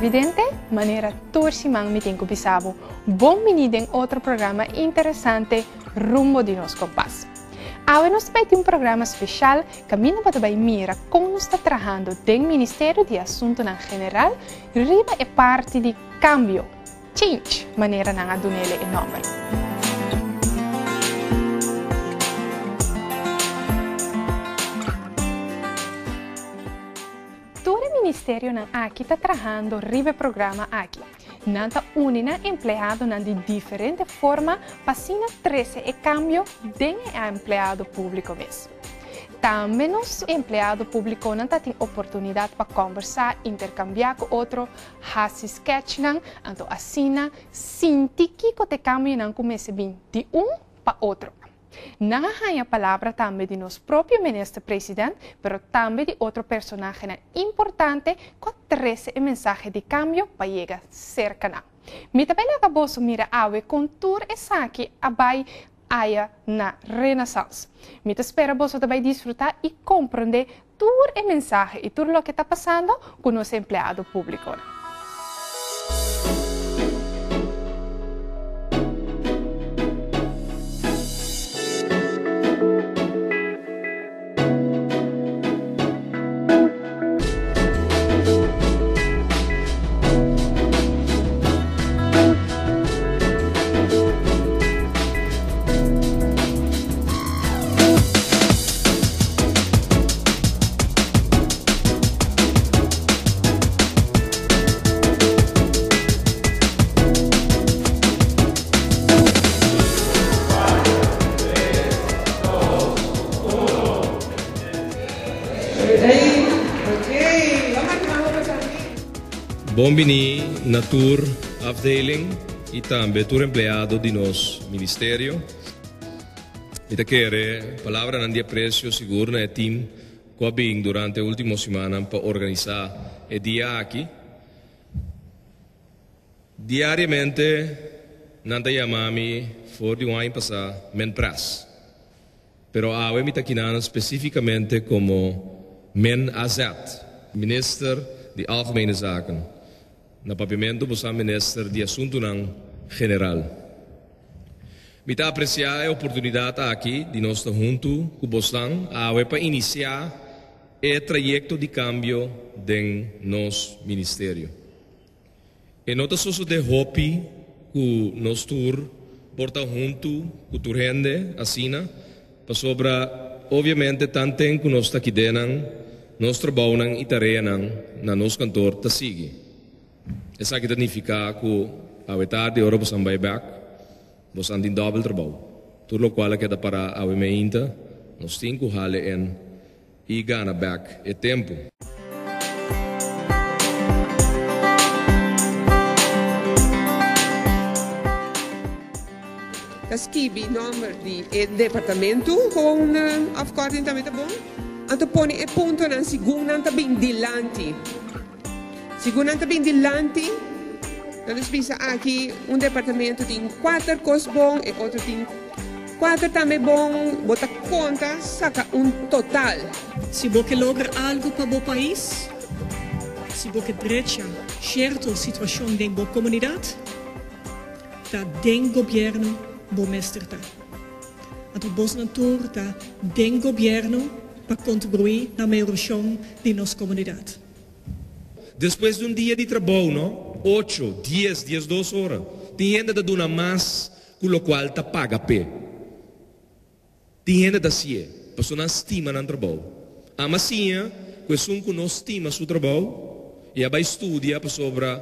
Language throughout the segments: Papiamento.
Televidente, manera tur siman mi tin ku bisa bo, bon bini den otro programa interesante Rumbo di nos Kompas. Awe nos ta bai tin un programa speshal kaminda bo ta bai mira kon nos ta trahando den Ministerio di Asuntunan General riba e parti di kambio, change, manera nan a dunele e nòmber. Tur e ministerionan aki ta trahando riba e programa aki. Nan ta uni nan empleadonan di diferente forma pa asina trese e kambio den e empleado públiko mes. Tambe nos empleado públikonan ta tin oportunidat pa kòmbersá, interkambiá ku otro, hasi sketchnan, anto asina sinti kiko ta e kambionan ku mester bin di un pa otro. Nan a haña palabra tambe di nos propio Minister President, pero tambe di otro personahenan importante ku a trese e mensahe di kambio pa yega serka nan. Mi ta bai laga boso mira awe kon tur esaki a bai aya na Renaissance. Mi ta spera boso ta bai disfrutá i komprondé tur e mensahe i tur loke ta pasando ku nos empleado públikonan. Bon bini na tur afdeling y tambe tur empleado di nos ministerio. Mi ta kere palabranan di aprecio sigur na e team cu a bin durante e ultimo simannan pa organisa e dia aki. Diariamente nan ta yama mi for di un aña pasa Men Pres. Pero awe mi ta kinanan specificamente como Men AZ, Minister di Algemene Zaken. Na papiamentu bo sa Minister di Asuntunan General. Mi ta apresiá e oportunidat aki di nos ta huntu ku bosnan awe pa inisiá e trayekto di kambio den nos ministerio. E no ta sosodé hopi ku nos tur por ta huntu ku tur hende asina, pasobra obviamente tanten ku nos ta kidenan, nos trabounan i tareanan na nos kantor ta sigui. Esaki ta nifiká ku awe tardi ora bosan bai bèk, bosan tin dòbel trabou. Tur lokual a keda pará awe meinta, nos tin ku hale en i gana bèk e tempu. Ta skibi nòmber di e departamentu, gewoon afkorting tambe ta bon. Anto pone e puntonan segun nan ta bin dilanti. Segun nan ta bin dilanti, nan ta bisa aki un departamento tin kuater kos bon, e otro tin kuater tambe bon. Bo ta konta saka un total. Si bo ke logra algu pa bo pais, si bo ke drecha sierto situashon den bo komunidat, ta den gobièrnu bo mester ta. Anto bosnan tur ta den gobièrnu pa kontribuí na mehorashon di nos komunidat. Despues di un dia di trabou, no? Ocho, dies, diesdos ora. Tin hende ta duna mas ku lokual ta paga p'e. Tin hende ta hasié pasobra nan stima nan trabou. Ama siña ku esun ku no stima su trabou i a bai studia pasobra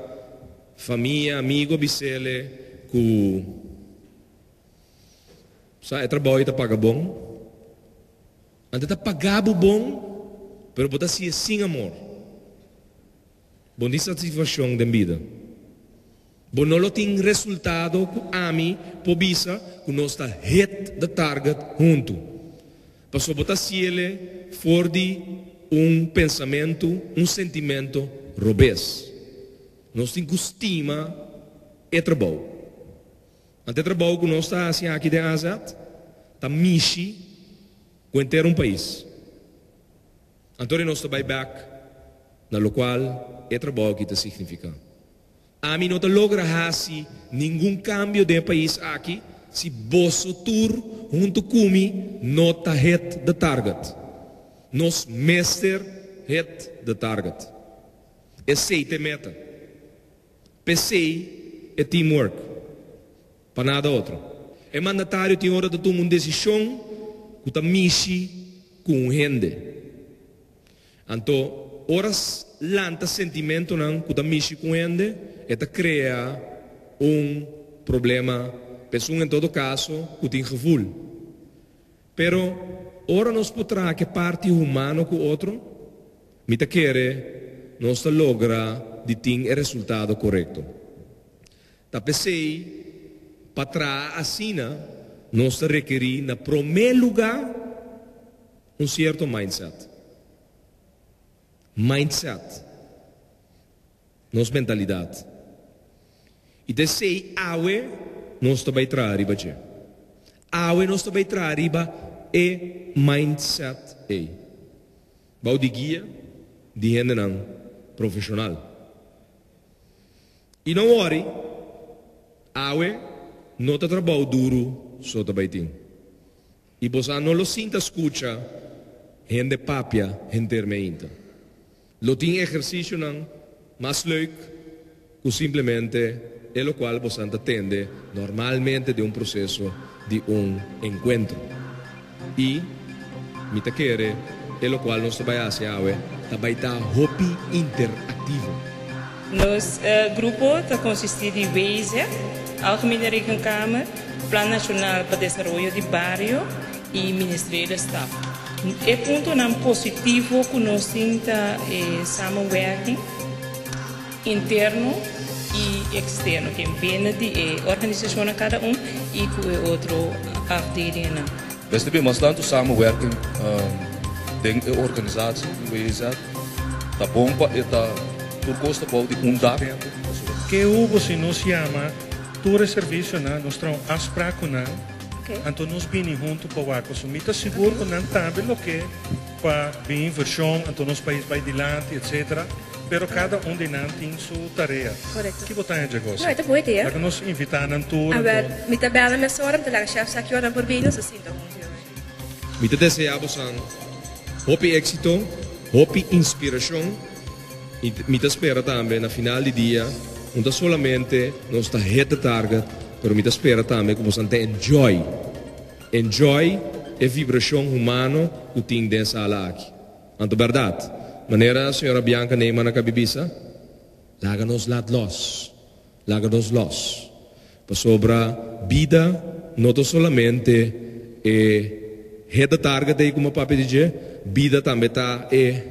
famia, amigu a bis'ele ku sa e trabou ei ta paga bon. Nan ta ta paga bo bon, pero bo ta hasié sin amor. Bo no tin satisfakshon den bida. Bo no lo tin resultado ku ami por bisa ku nos ta hit the target huntu. Pasobra bo ta hasiele for di un pensamentu, un sentimento robes. Nos tin ku stima e trabou. Ante e trabou ku nos ta hasi aki den AZ ta mishi ku henter un pais. Anto di nos ta bai bek na lokual e trabou aki ta signifiká. Ami no ta logra hasi ningun kambio den e pais aki si boso tur huntu ku mi no ta hit the target. Nos mester hit the target. Esei ta e meta. P'esei e teamwork. Pa nada otro. E mandatario tin ora ta tuma un desishon ku ta mishi ku un hende. Anto, ora lanta sentimentonan ku ta mishi ku hende, e ta krea un problema p'esun en todo kaso ku tin gevoel. Pero, ora nos por traha ku e parti humano ku otro, mi ta kere nos ta logra di tin e resultado korekto. Ta p'esei, pa traha asina, nos ta rekerí na promé lugá un sierto mindset. Mindset. Nos mentalidat. I ta esei awe nos ta bai traha riba dje. Awe nos ta bai traha riba e mindset ei. Bou di guia di hendenan profeshonal. I no wòri, awe no ta trabou duru so ta bai tin. I bosa no lo sinta skucha hende papia henter meinta. Lo tin ehersisionan mas leuk ku simplemente e lokual bosan ta tende normalmente den un proseso di un enkuentro. I mi ta kere e lokual nos ta bai hasi awe ta bai ta hopi interaktivo. Nos grupo ta konsistí di WZ, Algemene Rekenkamer, Plan Nashonal pa Desaroyo di Bario i Ministeriële Staf. E puntonan positivo ku nos tin ta e samenwerking interno i eksterno, ken bende di e organisashonnan kada un i ku e otro afdelingennan. Mester bin mas tantu samenwerking den e organisatie di WZ. Ta bon pa e ta tur kos ta bou di un dak. Ke hubo si nos yama Tur e servisionan, nos traha un afsprak ku nan, anto nos bini huntu pa wak. Pasobra mi ta sigur ku nan tambe lo ke pa bin invershon, anto nos pais bai dilanti, etsetera. Pero kada un di nan tin su tarea. Ki bo ta haña dje gosi? Laga nos invitá nan tur, anto. Mi ta deseá bosan hopi éksito, hopi inspirashon. I mi ta spera tambe na final di dia no ta solamente nos ta hit the target, pero mi ta spera tambe ku boso ta enjoy, enjoy e vibrashon humano ku tin den e sala aki. Anto bèrdat, manera señora Bianca Neyman a kabi bisa, laga nos lat lòs, laga nos lòs. Pasobra bida no ta solamente e hit the target ei ku mi a papia di dje, bida tambe ta e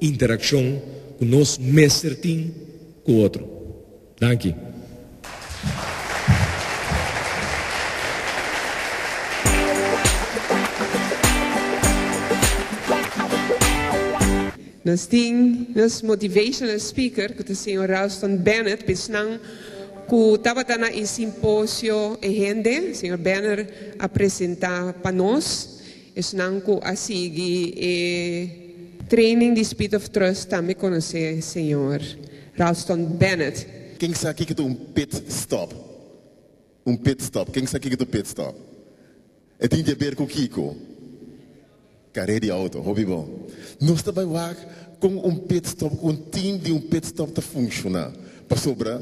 interakshon ku nos mester tin ku otro. Danki. Nos tin nos motivational speaker ku ta señor Ralston Bennett, p'esnan Ku tabata na e simposio e hende, señor Benner a presenta pa nos. Esnan ku a sigui e training di Speed of Trust tambe konosé señor Ralston Bennett. Ken sa kiko ta un pit stop? Un pit stop. Ken sa kiko ta un pit stop? E tin di haber ku kiko? Kare di outo. Hopi bon. Nos ta bai wak kon un pit stop, ku un team di un pit stop ta funshoná. Pasobra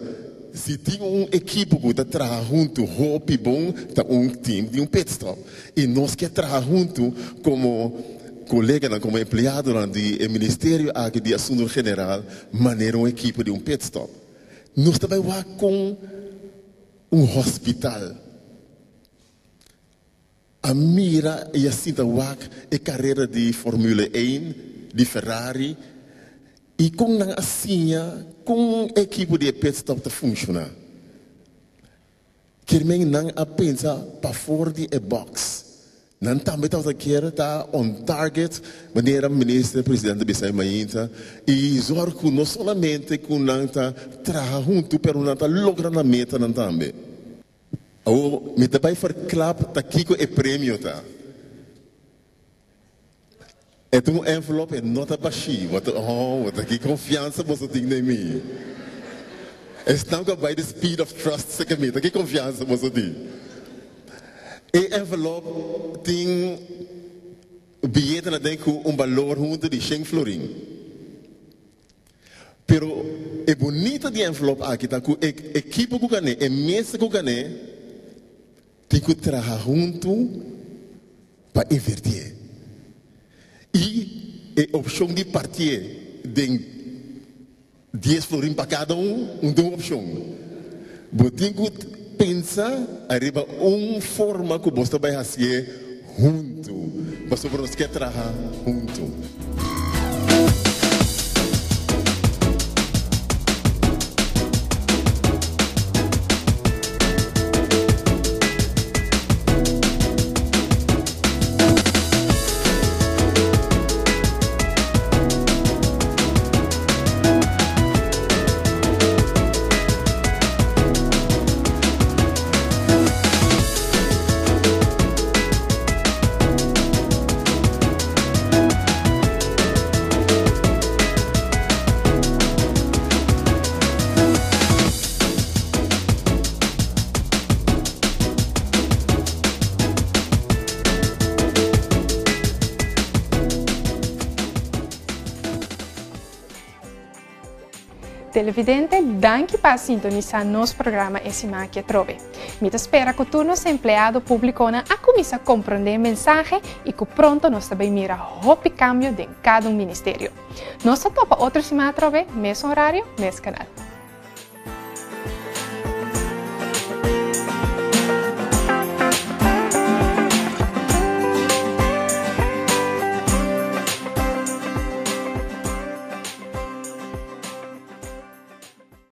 si tin un ekipo ku ta traha huntu hopi bon, ta un team di un pit stop. I nos ke traha huntu komo koleganan, komo empleadonan di e ministerio aki di Asuntu General manera un ekipo di un pit stop. Nos ta bai wak kon un hospital. A mira i a sinta wak e karera di Formule ein di Ferrari i kon nan a siña kon e ekipo di e pitstop ta funshoná. Kier men nan a pensa pafor di e box. Nan tambe tabata kier ta on target manera Minister Presidente a bisa e mainta i zorg ku no solamente ku nan ta traha huntu pero nan ta logra nan metanan tambe. Awor mi ta bai verklap ta kiko e premio ta. E ta un envelop, e no ta bashí. Bo ta, oh, bo ta ki konfiansa boso tin den mi. Esnan ku a bai di speed of trust seke mi ta ki konfiansa boso tin? E envelop tin biyetenan aden ku un balor huntu di shen florin. Pero e bunita di e envelop aki ta ku e ekipo ku gané, e mesa ku gané, tin ku traha huntu pa invertié. I e opshon di partié den dies florin pa kada un, un ta un opshon. Bo tin ku pensa ariba un forma ku bos ta bai hasié huntu, pasobra nos ke traha huntu. Televidente, danki pa a sintonisa nos programa e siman aki atrobe. Mi ta spera ku tur nos empleado publikonan a kuminsa komprondé e mensahe i ku pronto nos ta bai mira hopi kambio den kada un ministerio. Nos ta topa otro siman atrobe, mes horario, mes kanal.